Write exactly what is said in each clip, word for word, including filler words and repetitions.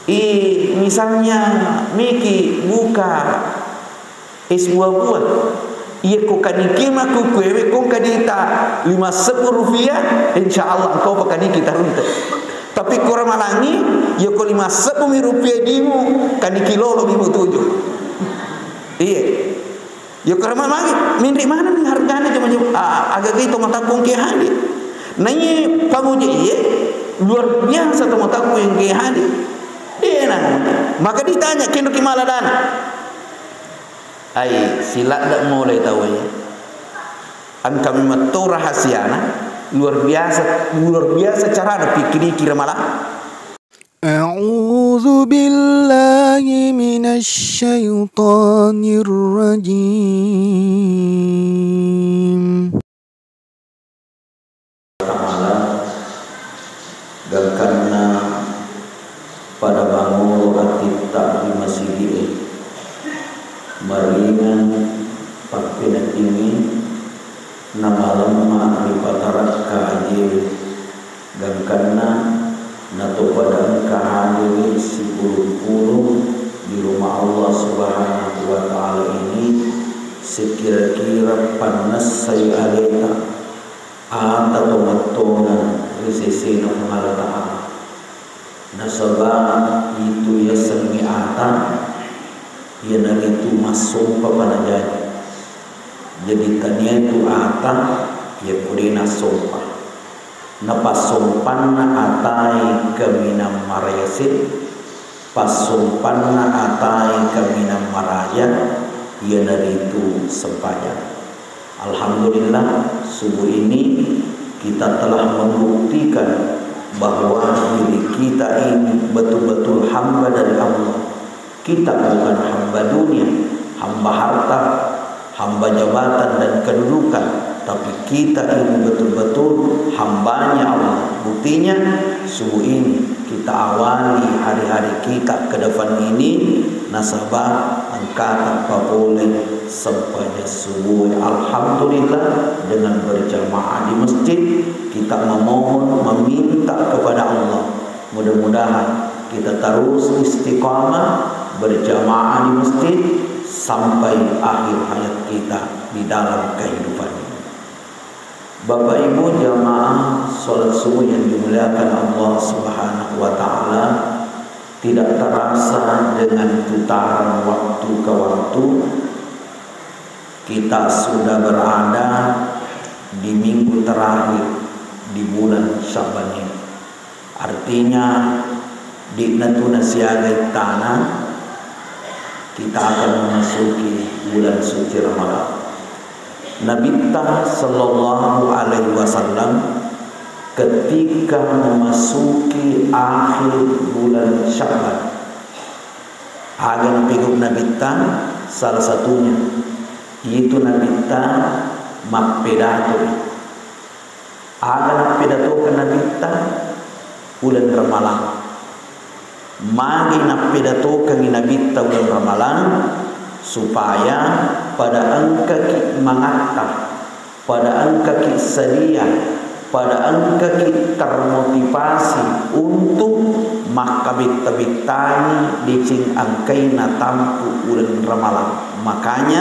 I, misalnya miki buka es buah-buah. Iya ko kaniki makkukkuewe kong kadita lima sebbu rupiah, insya Allah engkau pa kaniki tarunte. Tapi ko ramalangi, iya ko lima sebbu mi rupiah dimu, kaniki lolo mi mutuju. Iya. Iya ko ramalangi, menre maneng hargana cuma-cuma, ah, agagai to matakku engke hadi. Naiye pamuje iye, luar biasa to matakku engke hadi. Dena. Maka ditanya, kenro ki mala dana. Ai, siladda mulai tau e. Engka memang to rahasiana, luar biasa, luar biasa carana pikkiriki ramalang. أعوذ بالله من الشيطان الرجيم. Ta'ala, gangkanna pada bangolo atitta ri masigi'e, maringang pappeneddingngi, namalemma ri patarakka ajewe, gangkanna nato pada engka hadiri sipulung-pulung di rumah Allah Subhanahu wa Ta'ala ini, sekira-kira pannessai aleta ata tomatoa ri sesena Puang Allah Ta'ala. Nasaba itu yasengnge ata, iyanaritu massompa panajaji. Jadi tania tu ata, iya pole nassompa. Napassompanna atae kaminang marese, passompanna atae kaminang maraja, iyanaritu sempajang. Alhamdulillah, subuh ini kita telah membuktikan bahwa diri kita ini betul-betul hamba dari Allah. Kita bukan hamba dunia, hamba harta, hamba jabatan dan kedudukan, tapi kita ini betul-betul hambanya Allah. Buktinya, subuh ini kita awali hari-hari kita ke depan ini, nasaba engkata papole sempajang subuh. Alhamdulillah, dengan berjamaah di masjid, kita memohon, meminta kepada Allah. Mudah-mudahan kita terus istiqamah berjamaah di masjid sampai akhir hayat kita di dalam kehidupan ini. Bapak Ibu jamaah salat subuh yang dimuliakan Allah Subhanahu wa Ta'ala, tidak terasa dengan putaran waktu ke waktu, kita sudah berada di minggu terakhir di bulan Syaban ini. Artinya, de'na tu nasiaga ittana, kita akan memasuki bulan suci Ramadan. Nabitta sallallahu alaihi wasallam ketika memasuki akhir bulan Syaban, aga napigau Nabitta, salah satunya itu Nabitta mappedato. Aga nappidatokeng Nabitta? Uleng Ramalang. Magi nappidatokengngi Nabitta uleng Ramalang? Supaya pada engkaki mangatta, pada engkaki sedia, pada engkaki termotivasi untuk makkabetta-bettangi deceng engkai natampu uleng Ramalang. Makanya,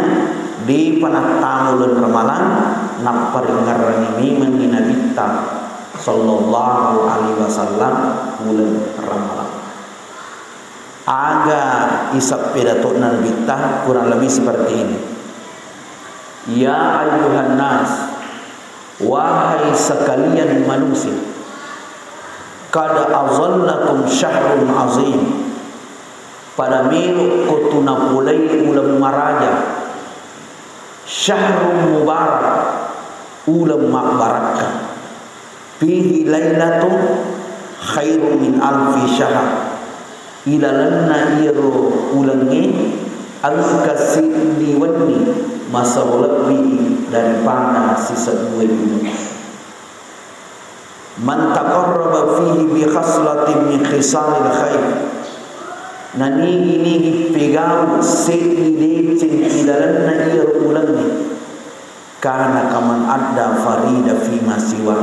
depa nattama uleng Ramalang, napparingngerangi memengngi Nabitta sallallahu alaihi wasallam uleng Ramalang. Aga isappedatona Nabitta? Kurang lebih seperti ini. Ya ayyuhan nas, wahai sekalian manusia, qad azallakum syahrun azim, pada melokko tu napolei uleng maraja, syahrun mubarak, uleng mabbarakka, fihi lailatun khairum min alfi syahr, ilalenna iyaro ulengnge engka siddi wenni masero lebbi daripada sisebbue uleng. Man taqarraba fihi bi khaslatin min khisalil khair, nanigi-nigi pegau seddi deceng ilalenna iyaro ulengnge, kana kaman adda farida fima siwa,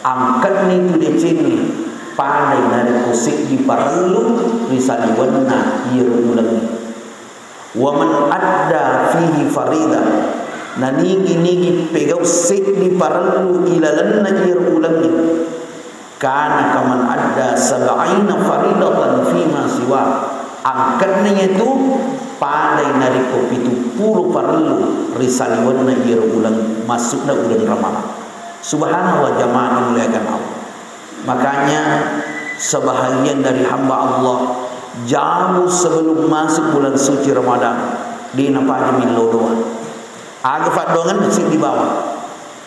angkatni tu decengnge Padai narekko seddi parellu ri saliwenna iyaro uleng. Wa man adda fihi faridah, na nigi-nigi pegau seddi parellu ilalenna iyaro ulengnge, kana kaman adda sab'ina faridatan fima siwa, angkenna iyatu padai narekko pitu pulo parellu ri saliwenna iyaro uleng, maksudna uleng Ramalang. Subhanallah, jamaah dimuliakan Allah. Makanya, sebahagian dari hamba Allah, jauh sebelum masuk bulan suci Ramadan, de napaja millau doa. Aga paddoangenna siddi bawang.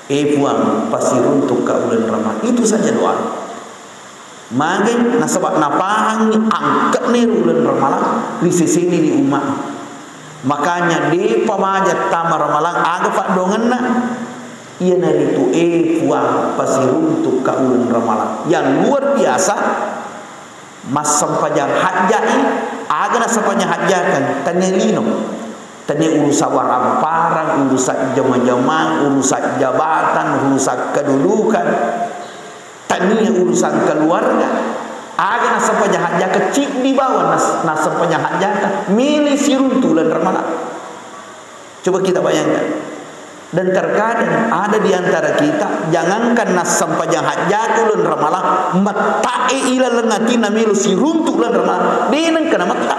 E Puang, pasiruntukka uleng Ramadan. Itu saja doa. Mage nasaba napahangi angke'na ero uleng Ramalang, riseseni ri umma. Makanya depa maja tama Ramalang, aga paddoangenna? Iyanaritu, e Puang, pasiruntukka uleng Ramalang. Yang luar biasa, massempajang hajja'i, aga nassempajang hajjakeng, tania lino. Tania urusan waramparang, urusan jama-jamang, urusan jabatan, urusan kedudukan. Tania urusan keluarga. Aga nassempajang hajjakeng, ciddi bawang nas-, nassempajang hajjakeng, mele siruntu uleng Ramalang. Coba kita bayangkan. Dan terkadang ada di antara kita, jangankan nassempajang hajjaka uleng Ramalang, metta'e ilaleng atinna melo siruntu uleng Ramalang, de nengka nametta.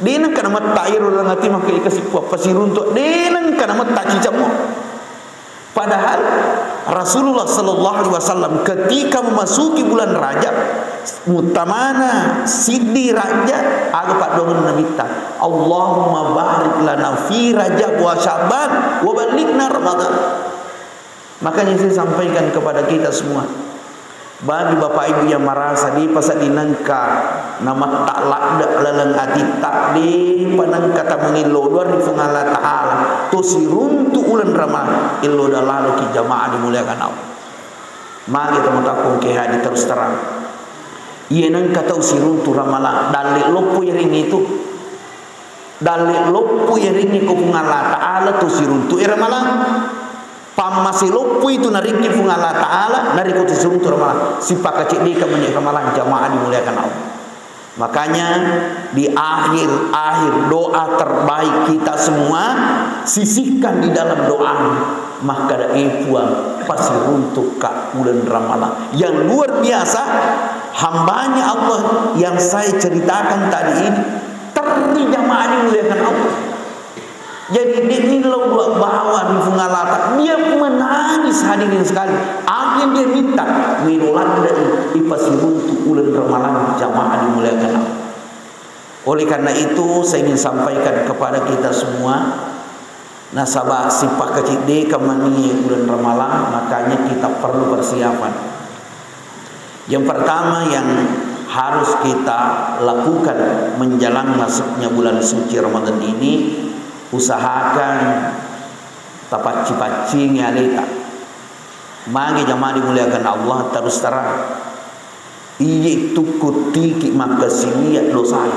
De nengka nametta iro laleng ati maka ikasi Puang pasiruntu, de nengka nametta cicammo. Padahal Rasulullah sallallahu alaihi wasallam ketika memasuki bulan Rajab, mutamana siddi Rajab, aga paddoangenna Nabitta, "Allahumma barik lana fi Rajab wa Sya'ban wa ballighna Ramadan." Makanya saya sampaikan kepada kita semua, bagi bapak ibu yang merasa depa seddi nengka nametta ladde laleng atitta, depa nengka tamengillo doa ri Puang Allah Ta'ala, to siruntu uleng Ramalang, illo doa laloki jamaah dimuliakan Allah. Magi tau matakkung ke hadir terus terang. Iya nengka tau siruntu Ramalang, dalle loppo iring itu. Dalle loppo iring ko Puang Allah Ta'ala to siruntu e Ramalang. Pammase loppo itu narekki Puang Allah Ta'ala, narekko to siruntu Ramalang. Sipakaceddeka meni Ramalang, jamaah dimuliakan Allah. Makanya, di akhir-akhir doa terbaik kita semua, sisihkan di dalam doa, makkada, "E Puang, pasiruntukka uleng Ramalang." Yang luar biasa, hambanya Allah yang saya ceritakan tadi ini, terri jamaah dimuliakan Allah. Jadi, de' millau dua bawa ri Puang Allah Ta-, dia menangis, hadirin sekalian. Apa yang dia minta? Melo ladde'i ipasiruntu uleng Ramalang, jamaah dimuliakan Allah. Oleh karena itu, saya ingin sampaikan kepada kita semua, nasaba sipakaciddeka mani uleng Ramalang, makanya kita perlu persiapan. Yang pertama yang harus kita lakukan menjelang masuknya bulan suci Ramadan ini, usahakan tapacci-paccingi aleta. Magi jamaah dimuliakan Allah, terus terang. Iye tukkuttiki makkasiwiya dosae.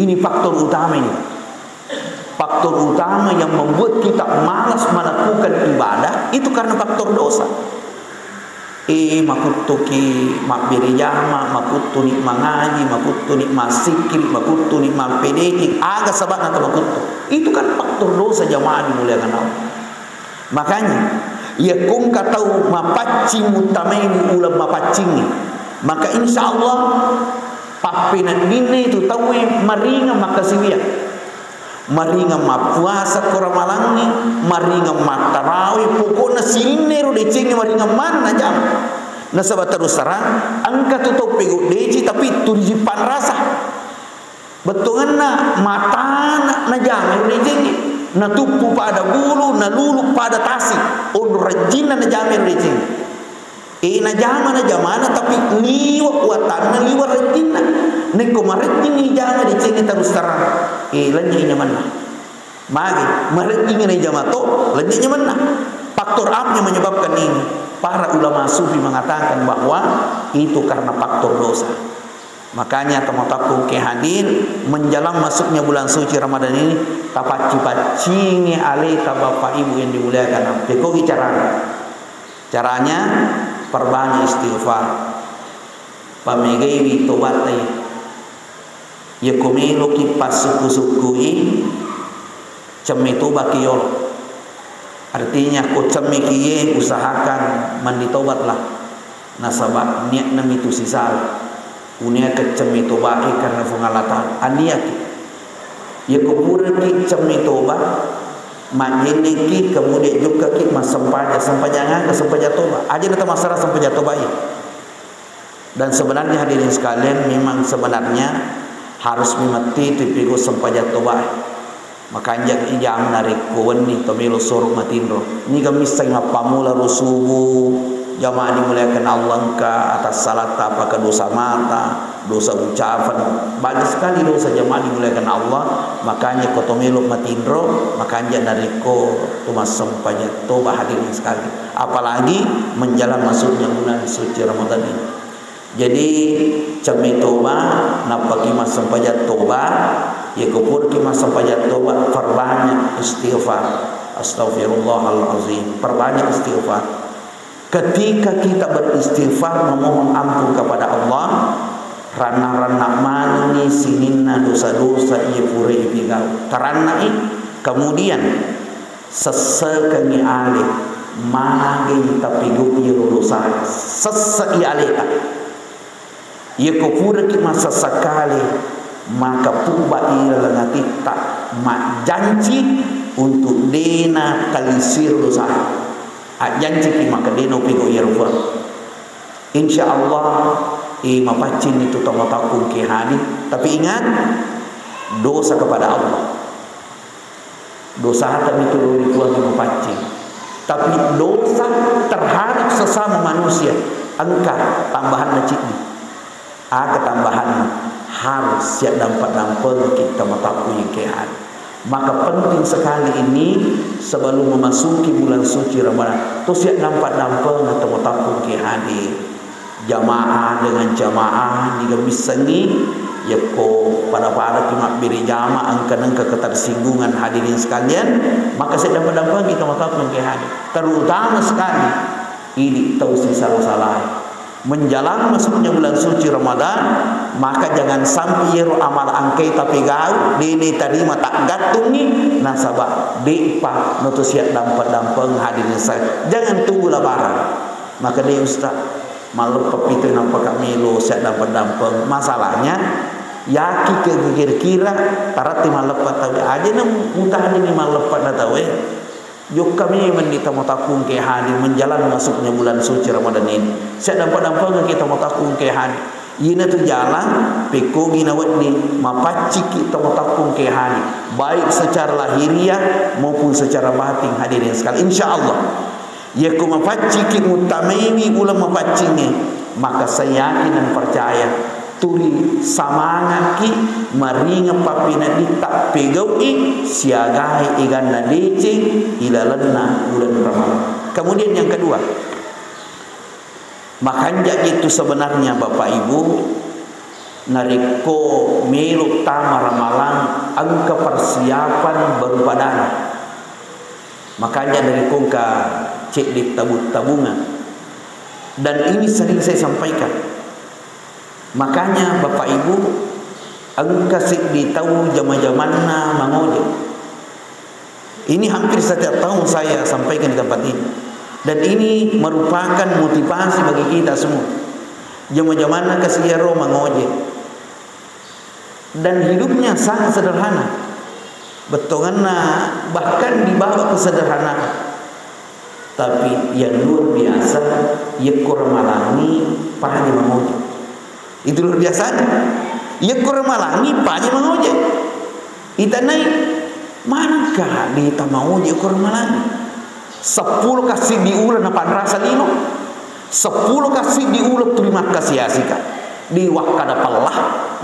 Ini faktor utama ini. Faktor utama yang membuat kita malas melakukan ibadah itu karena faktor dosa. Eh, makuttuki mabbere jama, makuttuni mangaji, makuttuni massikkiri, makuttuni mappedeki, aga sababna to makuttu. Itu kan faktor dosa, jamaah dimuliakan Allah. Makanya, iya kongka tau mapaccing, muttamaini uleng mapaccingnge, maka insya Allah pappeneddinna itu tauwe maringeng makkasiwiang. Maringeng mappuasa ko ramalangnge, maringeng mattarawe, pokokna sininna ero decengnge maringeng maneng najama. Nasaba terus terang, engka tu tau pegau deci tapi tuli jippanrasa. Bettuangenna matana najama ero decengnge, natuppu pada bulu, nalulu pada tasi, onro rejjinna najama ero decengnge. Eh, najama, najamana, tapi liwa watanna, liwa rejjinna. Nekko marejjingngi jama decengnge terus terang, eh, lenynyi nyamenna. Magi, marejjingngi najama to, lenynyi nyamenna. Faktor apa yang menyebabkan ini? Para ulama sufi mengatakan bahwa itu karena faktor dosa. Makanya, teman-temanku ke hadir, menjelang masuknya bulan suci Ramadan ini, tapacci-paccingi aleta Bapak Ibu yang dimuliakan Allah. Pekogi carana. Caranya, Perbanyak istighfar. Pamegaiwi tobatta iya. Yako meloki passukku-sukkui, cemme tobaki yolo. Artinya, ko cemmeki ye, usahakan mandi tobatlah. Nasaba niatna mitu sisala. Unia keccemmi tobae karena Puang Allah Ta'ala. Aniaki. Yako puraki cemmi toba, majjenneki, kemudian jokkaki massempajang, sempajang aga, sempajang toba. Aja na tamassara sempajang toba iya. Dan sebenarnya hadirin sekalian, memang sebenarnya harus mimetti tu pigau sempajang toba. Makanja ijam narekko wenni to melo soro matinro. Niga misseng mappammula ro subuh, jamaah dimuliakan Allah, engka atas salatta, apakah dosa mata, dosa ucapan. Banyak sekali dosa, jamaah dimuliakan Allah. Makanya ko to melo matinro, makanja narekko to massempajang toba, hadirin sekalian. Apalagi menjelang masuknya bulan suci Ramadan ini. Jadi, cemme toba, nappaki massempajang toba, yako puraki massempajang toba, perbanyak istighfar. Astagfirullahalazim. Perbanyak istighfar. Ketika kita beristighfar, memohon ampun kepada Allah, ranna-ranna manenni sininna dosa-dosa iya pura ipigau. Tarannai, kemudian sessekengngi ale, magai tapigau iyaro dosa, sessei aleta. Yako puraki massessa kale, maka pubbai laleng atitta, majjanci untuk dena talisiro dosa. Ajjanciki maka dena upigau iyaro Puang. Insya Allah, i mapaccinni tu tomatoakku engke hadir. Tapi ingat, dosa kepada Allah. Dosata mitu ri Puang mapaccing. Tapi dosa terhadap sesama manusia, engka tambahanna ciddi. Aga tambahanna? Harus siaddampa-dampengki tomatoakku engke hadir. Maka penting sekali ini sebelum memasuki bulan suci Ramadan. To siaddampa-dampeng tomatoakku engke hadir. Jamaah dengan jamaah, niga missengngi, yakko pada-padaki mabbere jama, engka-, nengka ketersinggungan, hadirin sekalian, maka siaddampa-dampengi tomatoakku engke hadir. Terutama sekali, idi tau sisala-salae. Menjelang masuknya bulan suci Ramadan, maka jangan sampai iyaro amal engkae tapegau, de' natarima, taggattungngi, nasaba de'pa nato siaddampa-dampeng, hadirin sekalian. Jangan tunggu Lebaran. Maka de' Ustaz, malleppepi tu nappaka melo siaddampa-dampeng. Masalahnya, yaki ke kira-kira taratti malleppe tauwe. Aja na mutahani malleppe na tauwe. Jokka memang di tomatoakku engke hadir menjelang masuknya bulan suci Ramadan ini. Siaddampa-dampengki tomatoakku engke hadir. Ina tu jalan, pekkogi nawedding, mapacciki tomatoakku engke hadir. Baik secara lahiriah maupun secara batin, hadirin sekalian. Insya Allah. Yakko mapacciki muttamaiwi uleng mapaccingnge, maka saya yakin dan percaya, tuli samangakki maringeng pappeneddinta pegau'i siagai eganna deceng ilalenna uleng Ramadan. Kemudian yang kedua, makanjaki tu sebenarnya Bapak Ibu, narekko melo tama ramalang engka persiapan baru padana. Makanya dari kongka cedde tabung-tabungan. Dan ini sering saya sampaikan. Makanya Bapak Ibu, engka seddi tau jama-jamanna mangojek. Ini hampir setiap tahun saya sampaikan di tempat ini. Dan ini merupakan motivasi bagi kita semua. Jama-jamanna kasi iyaro mangojek. Dan hidupnya sangat sederhana. Bettuanna bahkan di bawah kesederhanaan. Tapi yang luar biasa, yakko ramalangi paja mangojek. Itu luar biasanya. Yakko ramalangi paja mangojek. Itanai, manengka dita mangojek yakko ramalangi? Seppulo kassiddi uleng napanrasa lino. Seppulo kassiddi uleng tuli makkasiasika. Di wakkada pella,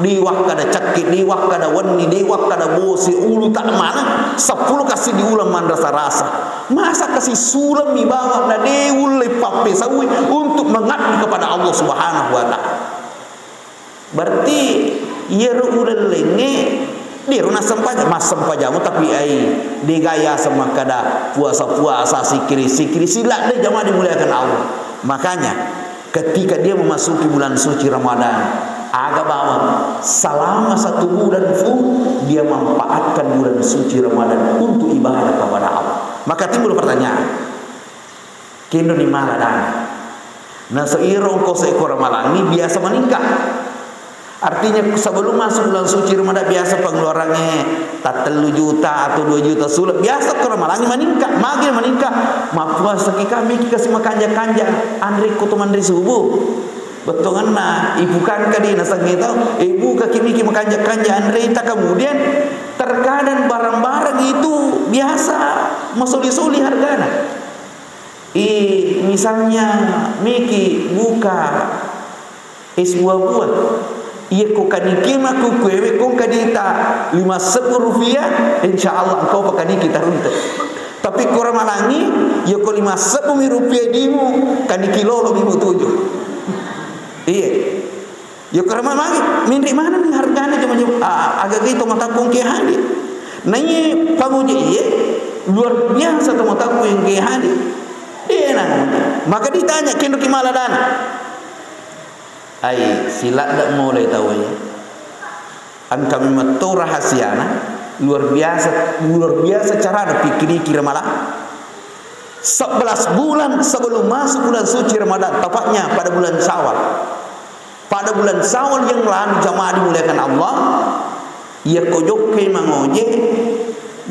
di wakkada cekki, di wakkada wenni, di wakkada bosi, ulu tak maneng. Seppulo kassiddi uleng manrasa-rasa. Masa kasi suleng mi bawang na de ulle pappesaui untuk mengabdi kepada Allah Subhanahu wa Ta'ala. Berarti iyaro ulellengnge dero nassempajang, massempajang tapi ai dega yaseng makkada puasa-puasa, sikiri-sikiri, sila de jamaah dimuliakan Allah. Makanya Ketika dia memasuki bulan suci Ramadan, aga bawang, selama satu bulan full, dia manfaatkan bulan suci Ramadan untuk ibadah kepada Allah. Maka timbul pertanyaan, kendo ni mala dana. Naso iro engko se ko Ramalangi biasa meningkat. Artinya, sebelum masuk bulan suci Ramadan, biasa pengeluarannya tattellu juta atau dua juta sule. Biasa ko Ramalangi meningkat, magi meningkat. Mappuasa ki kami ki kasi makanja-kanja, anre ko to manre subuh. Bettuanna, ibuka kadi nasengnge tau, ibuka ki miki makanja-kanja anre ta, kemudian terkadang barang-barang itu biasa masuli-suli hargana. I, misalnya miki buka es buah-buah. Iya ko kaniki makkukuewe ko kadita lima sebbu rupiah, insya Allah engkau pa kaniki tarunte. Tapi ko Ramalangi, iya ko lima sebbu mi rupiah dimu, kaniki lolo bimu tuju. Iya. Iya ko Ramalangi, menre maneng hargana cuma, cuma, a-, agaga itu mataku engke hadir. Nah, iya pangoje iya luar biasa to mataku engke hadir. Iya nang. Maka ditanya, kendo ki mala dana. Ai, siladda mulai tau iya. Engka memang to rahasiana, luar biasa, luar biasa carana pikkiriki Ramalang. Sebelas bulan sebelum masuk bulan suci Ramadan, tepatnya pada bulan Syawal. Pada bulan Syawal yang lalu, jamaah dimuliakan Allah, iya ko jokkai mangoje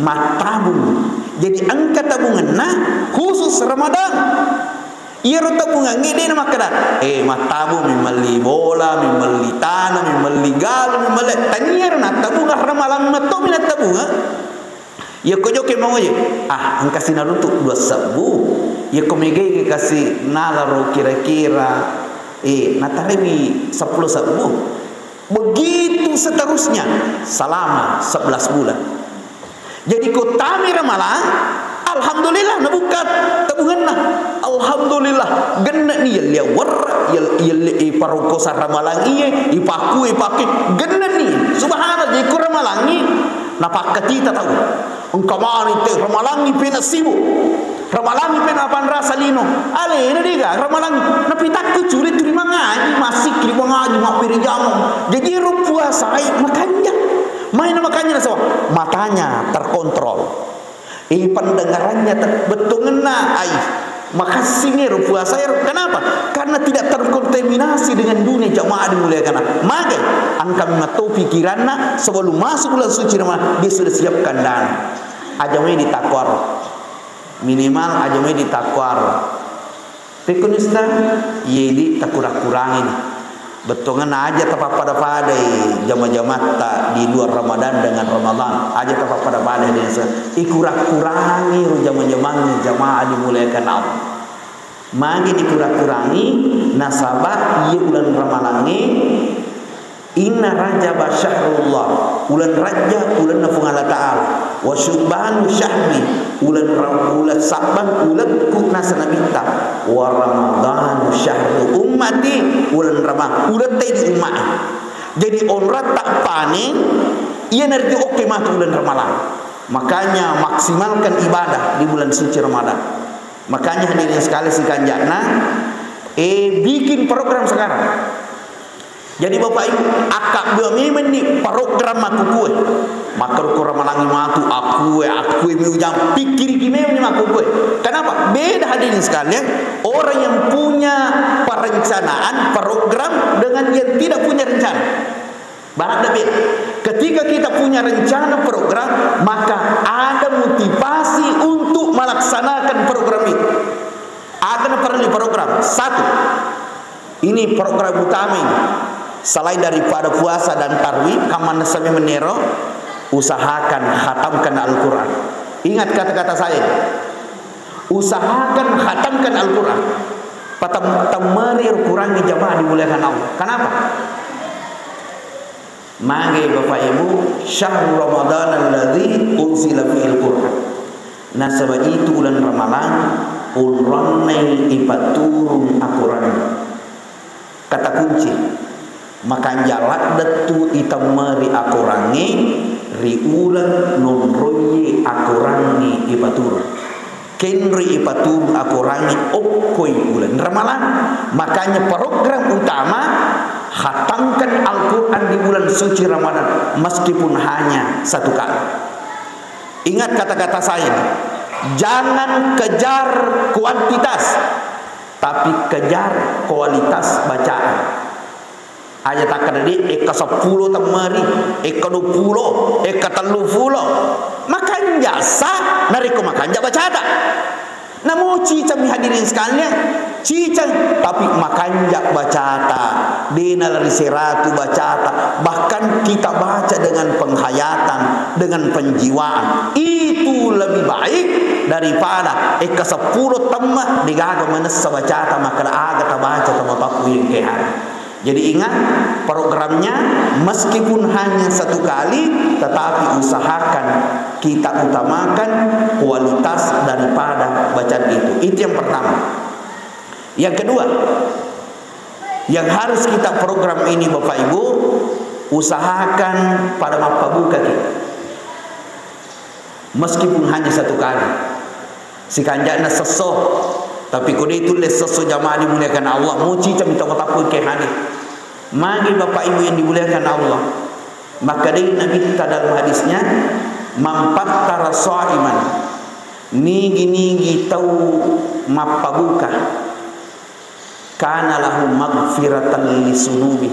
mattabung. Jadi engka tabungenna khusus Ramadan. Iyaro tabungengnge de' namakkeda, "Eh, mattabung, memmelli bola, memmelli tanah, memmelli galung, memmelli," taniaro nattabung, Ramalang metto mi nattabung, eh. Iya ko jokke mangoje, ah, engka si naruntu dua sebbu. Iya ko mega kasi nalaro kira-kira, eh, natarewi seppulo sebbu. Begitu seterusnya selama sebelas bulan. Jadi, ko tami Ramalang, alhamdulillah, nabuka tabungenna. Alhamdulillah, genne' ni yelli awwer, yel-, yelli iparokkosa Ramalang iye, ipakku, ipakku, genne' ni. Subhanallah, jadi ko Ramalangi, napakkatita tau. Engka mani te Ramalangi pena sibuk. Ramalangi pena panrasa lino. Alena dega Ramalangi. Napitakku curi turi mangaji, masikri mangaji, mabbere jamang. Jadi ero puasai makanja. Maena makanja nasaba matanya terkontrol. Eh, pendengarannya ter-, bettuangenna, ai, makassingi ero puasa ero. Kenapa? Karena tidak terkontaminasi dengan dunia, jamaah dimuliakan Allah. Magai, engka memang to pikiranna sebelum masuk bulan suci Ramadan, dia sudah siapkan dana. Aja mai ditakwaro. Minimal aja mai ditakwaro. Pekko nista, iye di takura-kurangi ni. Bettuanna aja tapappada-padai jama-jamatta di luar Ramadan dengan Ramadan. Aja tapappada-padai desa. Ikura-kurangi ro jama-jamangnge jamaah dimuliakan Allah. Magi dikura-kurangi, nasaba iye bulan Ramalangnge Inna Rajaba syahrullah, ulan Rajab ulanna Puang Allah Ta'ala. Wa Syu'banu syahri, ulan Ra-, ulan Sa'ban ulekku nasa Nabitta. Wa Ramadanu syahru ummati, ulan Rama-, uletta di ummae. Jadi onratta panen, iyanaritu okke matu ulan Ramalang. Makanya maksimalkan ibadah di bulan suci Ramadan. Makanya hadirin sekalian sikanja'na, eh, bikin program sekarang. Jadi Bapak Ibu, akkabbua memeng ni program makkukue. Makkaruku Ramalangi matu, akkue, akkue mi ujang, pikkiriki memeng ni makkukue. Kenapa? Beda hadirin sekalian, orang yang punya perencanaan program dengan yang tidak punya rencana. Barat beda. Ketika kita punya rencana program, maka ada motivasi untuk melaksanakan program itu. Ada perlu program. Satu, ini program utama ini. Selain daripada puasa dan tarwih, kammanna sami menero, usahakan hatamkan Al-Quran. Ingat kata-kata saya. Usahakan hatamkan Al-Quran. Patam-, tammari Al-Quran di jamaah dimuliakan Allah. Kenapa? Magi Bapak Ibu, syahru Ramadan alladzi unzila fihil Quran. Nasaba itu ulan Ramalang, ulrannai ipatturung akorangnge. Kata kunci, makanja ladde tu itammeri akorangnge ri uleng nonroiye akorangnge ipaturung. Kenroi ipaturu akorangi okkoi bulan Ramalang. Makanya program utama, khatamkan Al-Quran di bulan suci Ramadan, meskipun hanya satu kali. Ingat kata-kata saya, jangan kejar kuantitas, tapi kejar kualitas bacaan. Aja takkeda di, ekka seppulo temmari, ekka duappulo, ekka telluppulo. Makanja sa, narekko makanja bacata. Namo ciceng mi hadirin sekalian, ciceng, tapi makanja bacata. De nalari seratu bacata. Bahkan kita baca dengan penghayatan, dengan penjiwaan. Itu lebih baik daripada ekka seppulo temma, degaga manessa bacata, makkeda aga tabaca, tamapakku yengke hari. Jadi ingat, programnya meskipun hanya satu kali, tetapi usahakan kita utamakan kualitas daripada bacaan itu. Itu yang pertama. Yang kedua, yang harus kita program ini, Bapak Ibu, usahakan pada mappabuka ki. Meskipun hanya satu kali. Sikanja'na sesso. Tapi ko de tulle sesso jamaah dimuliakan Allah, muci cami tau tappu ke hadis. Magi Bapak Ibu yang dimuliakan Allah. Makkedai Nabitta dalam hadisnya, "Man fattara sha'iman." Nigi-nigi tau mappabuka. Kana lahu maghfiratan li sunubi,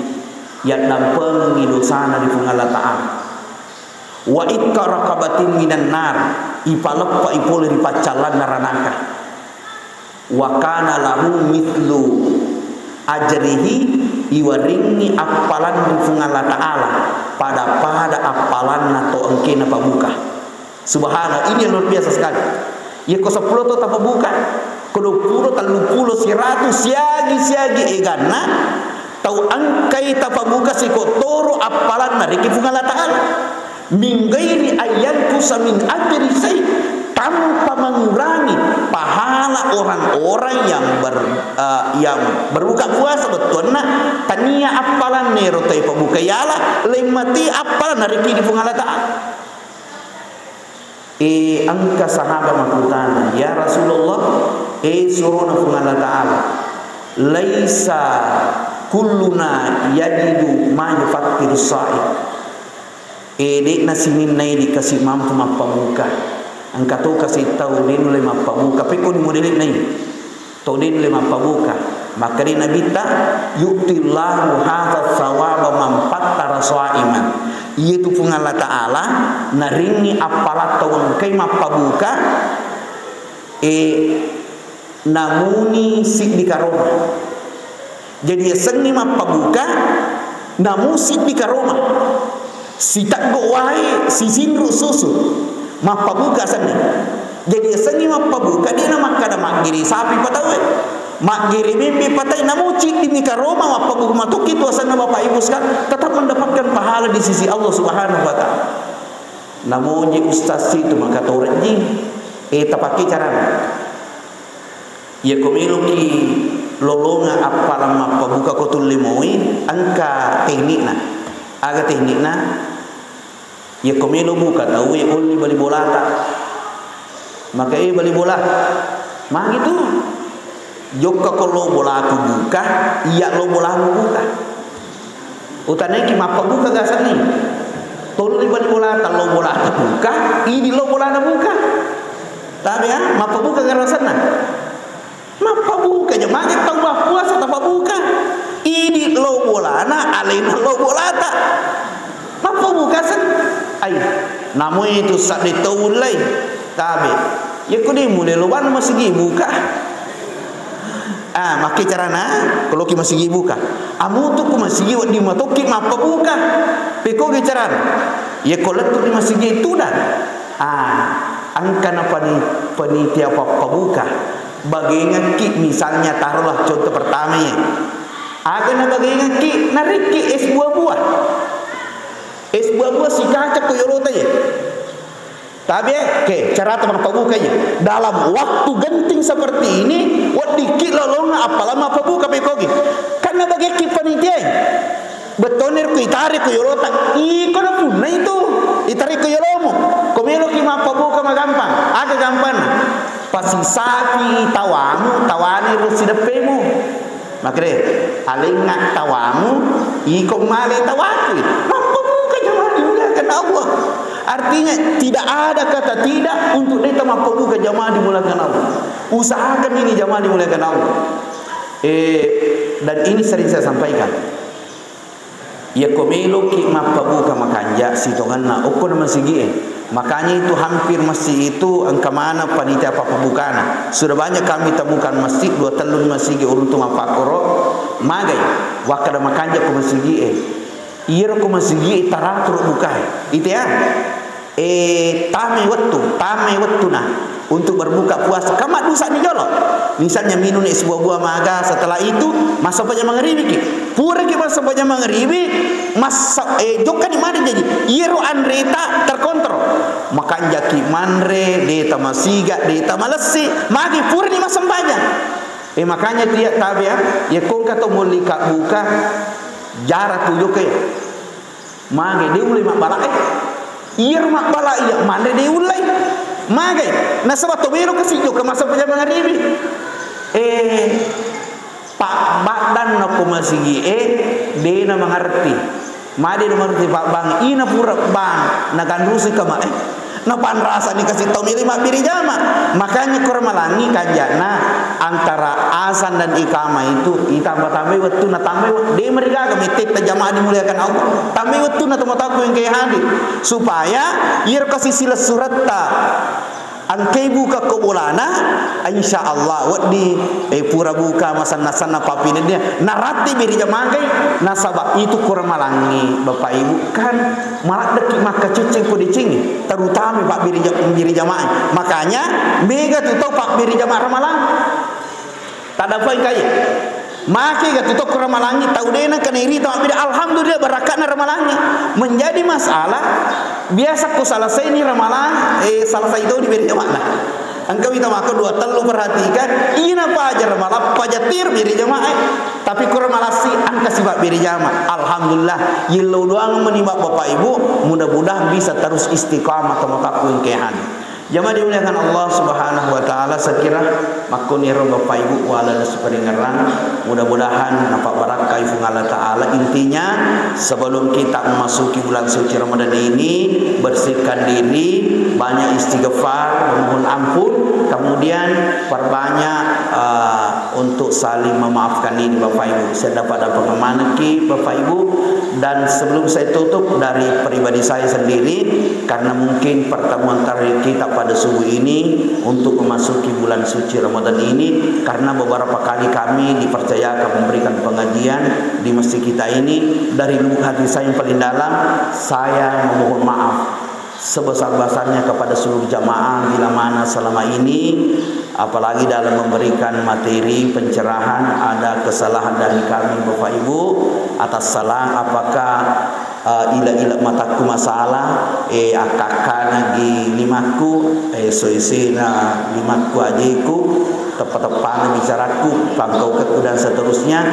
yaddampengengngi dosana di Puang Allah Ta'ala. Wa ikka raqabatin minan nar, ipaleppa ipole ri paccallanna ranaka. Wa kana lahu mithlu ajrihi, iwaringngi appalan ri Puang Allah Ta'ala pada-pada appalanna to engkena pabuka. Subhanallah, ini yang luar biasa sekali. Iya ko seppulo to tapabuka, ko duappulo, telluppulo, siratu, siagi-siagi eganna, tau engkai tapabuka sikottoro appalanna riki Puang Allah Ta'ala. Min ghairi ayyanqusa min ajri syai, tanpa mengurangi pahala orang-orang yang ber-, eh, yang berbuka puasa, bettuanna tania appalanna ero tai pabuka yala, lemmati appalanna riki di Puang Allah Ta'ala. E, engka sahabat makkutana, "Ya Rasulullah, e surona Puang Allah Ta'ala, laisa kulluna yajidu ma yufattiru sha'i." E, de'na sininna idi kasi mampu mappabuka. Engka to kasi tau de nulle mappabuka. Pekkoni modele'na i. To de nulle mappabuka. Makkeda Nabitta, "Yu'tillahu hadza tsawaba man fattara sha'iman." Iyatu Puang Allah Ta'ala naringngi appala tau engkai mappabuka, e, namuni siddi karoma. Jadi yasengngi mappabuka, namu siddi karoma. Siteggo wae, sisinru susu. Mappabuka senni. Jadi yasengngi mappabuka, dena makkada maggiri sapi patawe. Maggiri mimpi patai, namu ciddi mi karoma mappabuka matuki tu asenna Bapak Ibu sekalian, tetap mendapatkan pahala di sisi Allah Subhanahu wa Ta'ala. Namoji ustaz situ maka tau rejjing. Eh, tapake carana. Iya ko meloki lolonga appalang mappabuka ko tulle moi, engka teknikna. Aga teknikna? Iya ko melo buka tau e olli bali bolata. Maka, eh, bali bola. Magi tu? Jokka ko lo bolaku buka, iya lo bolamu buka. Utanaiki mappabuka gasenni. Tolli bali bolata, lo bolata buka, idi lo bolana buka. Tabe, ah, mappabuka garasenna. Mappabuka ja, magi tau mappuasa tapabuka. Idi lo bolana, alena lo bolata. Mappabuka sen. Ai, namoi tu sadde tau ullai. Tabe. Yakko de mulai lo bana masigi buka. Ah, makke carana, ko loki masigi buka. Amutu ku masigi wedding matokki mappabuka. Pekogi carana. Yakko lettu di masigi tudang. Ah, engkana pani-, panitia pappabuka. Bagengekki, misalnya taruhlah contoh pertama ya. Aga na bagengekki, narikki es buah-buah. Es buah-buah sikaca ko yolota ya. Tabe, oke, carata mappabuka iya. Dalam waktu genting seperti ini, weddikki lolonga appalang mappabuka pekogi. Karena bagekki panitia. Bettonir ku itari ku yolota. Iko na punna itu. Itari ku yolomu. Ko meloki mappabuka magampang. Aga gampang. Pasisaki tawamu, tawane ro sideppemu. Makere, alengnga tawamu, iko male tawaku. Mappabuka jamaah dimuliakan Allah. Artinya, tidak ada kata tidak untuk deta mappabuka jamaah dimuliakan Allah. Usahakan ini jamaah dimuliakan Allah. Eh, dan ini sering saya sampaikan. Yakko meloki mappabuka makanja sitongenna okko na masigi'e. Makanya itu hampir masjid itu engka maneng panitia pappabukana. Sudah banyak kami temukan masjid, dua tellu masigi uruntung mappakkoro, magai wakkada makanja ko masigi'e. Iyaro ko masigi'e taratur bukae. Ite ya. Eh, tamai wettu, tamai wettuna untuk berbuka puasa. Kan maddusani jolo. Misalnya minum es buah-buah maga, setelah itu massempajang mangaribiki. Puraki massempajang mangaribi, massa-, eh, jokkani mani jaji. Iyaro anreta terkontrol. Makanjaki manre, deta masiga, deta malessi, magi purani massempajang. Eh, makanya tiap tabe, ya, ya kongka to molli kabbuka, jarak tu jokka ya. Mage, de ullei mabbala'e. Iyaro mabbala iya, manre de ullei. Mage, nasaba to melo kasi jokka massempajang mangaribi. Eh, pabbaddang nako masigi'e, de na mangerti. Made na mangerti pabbang, ina pura bang, naganrusi kama, eh. Napanrasani kasi tau melo mabbiri jama. Makanya ko ramalangi kanjana antara azan dan iqamah itu ditambah-tambahi wettunna, tambahi wet-, de marigaga mettetta jamaah dimuliakan Allah. Tambahi wettunna tomatoakku engkae hadir. Supaya iyaro kasi silessuretta engkae buka ko bolana, insya Allah wedding, eh, pura buka masanna-sanna papinennia. Naratti biri jamagai, nasaba itu ko ramalangi Bapak Ibu kan maraddekki makkaciccing ko decengi, terutama pabbiri ja-, biri jamaah. Makanya mega tu tau pabbiri jamaah ramalang. Taddapai kai. Make ga tu tau ko ramalangi tau dena kena irita mabbiri. Alhamdulillah, barakka'na ramalangi. Menjadi masalah, biasa ko selesai ni ramalang, eh, selesai tu di biri jamaah. Engka wita mako dua tellu perhatikan, ina paja ramalang, paja tir biri jamaah. Tapi ko ramalassi, engka sipa biri jamaah. Alhamdulillah, yello doang meni Bapak Ibu, mudah-mudahan bisa terus istiqamah tomatoakku engkae hadir. Jamaah dimuliakan Allah Subhanahu wa Ta'ala, saya kira makkoniro Bapak Ibu wala siparingerang, mudah-mudahan napabbarakkai Puang Allah Ta'ala. Intinya, sebelum kita memasuki bulan suci Ramadan ini, bersihkan diri, banyak istighfar, memohon ampun, kemudian perbanyak, eh, untuk saling memaafkan ini, Bapak Ibu. Saya dapat dapat memaneki, Bapak Ibu. Dan sebelum saya tutup, dari pribadi saya sendiri, karena mungkin pertemuan terakhir kita pada subuh ini untuk memasuki bulan suci Ramadan ini, karena beberapa kali kami dipercayakan memberikan pengajian di masjid kita ini, dari lubuk hati saya yang paling dalam, saya memohon maaf sebesar-besarnya kepada seluruh jamaah bila mana selama ini, apalagi dalam memberikan materi pencerahan, ada kesalahan dari kami, Bapak Ibu, atas salah, apakah, eh, ila-ila matakku masalah, eh, akka-akkana gi limakku, eh, soisena limakku ajeku, teppa-teppana bicarakku, pangkaukekku, dan seterusnya.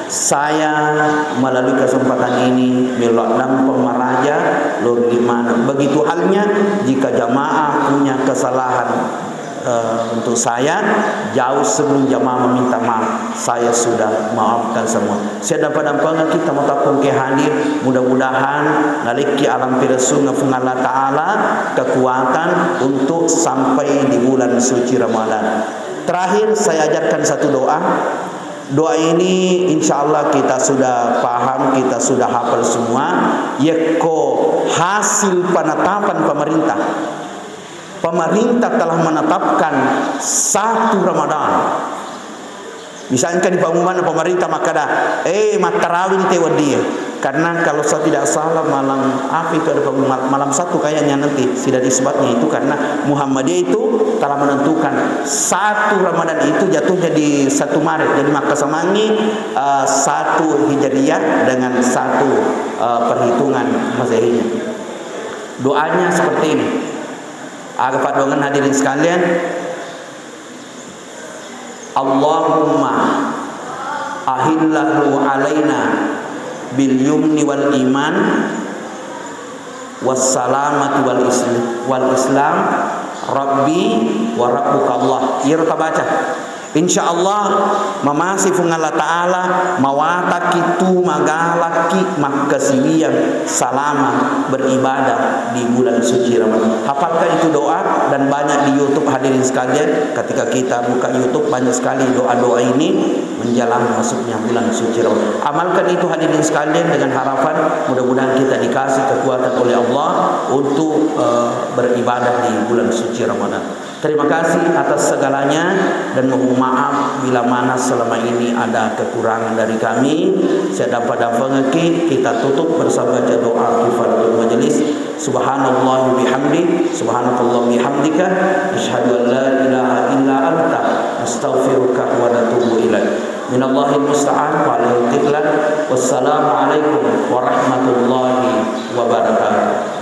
Saya melalui kesempatan ini melo addampeng maraja lao ri limanna. Begitu halnya jika jamaah punya kesalahan, eh, untuk saya, jauh sebelum jamaah meminta maaf, saya sudah maafkan semua. Saya dapat dampengkan kita mau tapung ke hadir, mudah-mudahan nalekki alam piressunna Puang Allah Ta'ala kekuatan untuk sampai di bulan suci Ramadan. Terakhir, saya ajarkan satu doa. Doa ini insya Allah kita sudah paham, kita sudah hafal semua. Yekko hasil penetapan pemerintah, pemerintah telah menetapkan satu Ramadan. Misalkan di pengumuman pemerintah makkada, eh, mattarawi ni te wedding. Karena kalau saya tidak salah, malam apa itu ada pengumuman, malam Sabtu kayaknya nanti sudah isbatnya itu, karena Muhammadiyah itu telah menentukan satu Ramadan itu jatuhnya di satu Maret. Jadi makkasamangi, eh, satu Hijriah dengan satu, eh, perhitungan Masehinya. Doanya seperti ini. Aga paddoangenna hadirin sekalian, Allahumma ahillahu alaina bil yumni wal iman was salamati wal isl-, wal islam. Rabbi wa rabbukallah. Iyaro tabaca. Insya Allah, mamasi Puang Allah Ta'ala, mawataki tu magalaki makkasiwiang salama beribadah di bulan suci Ramadan. Hafalkan itu doa dan banyak di YouTube, hadirin sekalian. Ketika kita buka YouTube, banyak sekali doa-doa ini menjelang masuknya bulan suci Ramadan. Amalkan itu, hadirin sekalian, dengan harapan mudah-mudahan kita dikasih kekuatan oleh Allah untuk, eh, beribadah di bulan suci Ramadan. Terima kasih atas segalanya dan mohon maaf bila mana selama ini ada kekurangan dari kami. Saya dapat dampengki, kita tutup bersama baca doa kifaratul majelis. Subhanallah bihamdi, subhanakallah bihamdika, asyhadu an la ilaha illa anta, astaghfiruka wa natubu ilaik. Minallahil musta'an wa alaihi tiklan. Wassalamualaikum warahmatullahi wabarakatuh.